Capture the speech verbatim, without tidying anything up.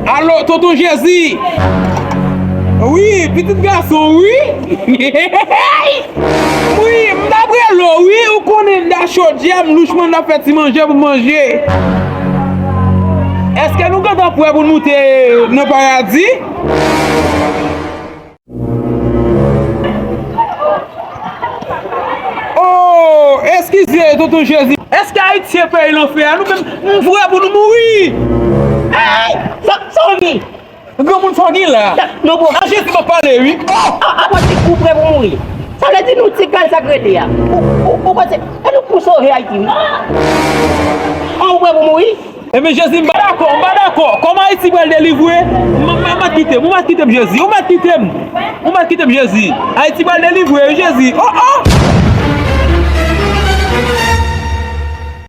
Alo, tonton Jezi. Wi, pitit gason, wi. Wi, m t ap rele w, wi, ou konnen m da chodyè, m louch mwen, m ap fè ti manje pou m manje. Èske nou gentan prè pou n moute nan paradi? Oh, eskize, tonton Jezi. Èske Ayiti se peyi lanfè a? Nou menm, nou prè pou nou mouri. Ay, sa, sa w di? Granmoun, sa w gen la? Non, bon. A Jezi m ap pale, wi. Oh! A, a, pati ou prè pou mouri. Sa vle di nou ti kal sa k rete a. Ou, ou, ou panse, e nou pou sove Ayiti, wi. An, ou prè pou mouri? Ebyen, Jezi, m pa dakò, m pa dakò. Kòman Ayiti pral delivre? M, m, m, mèt kite m, ou mèt kite m, Jezi, ou mèt kite m. Ou mèt kite m, Jezi. Ayiti pral delivre, wi, Jezi. Oh, oh!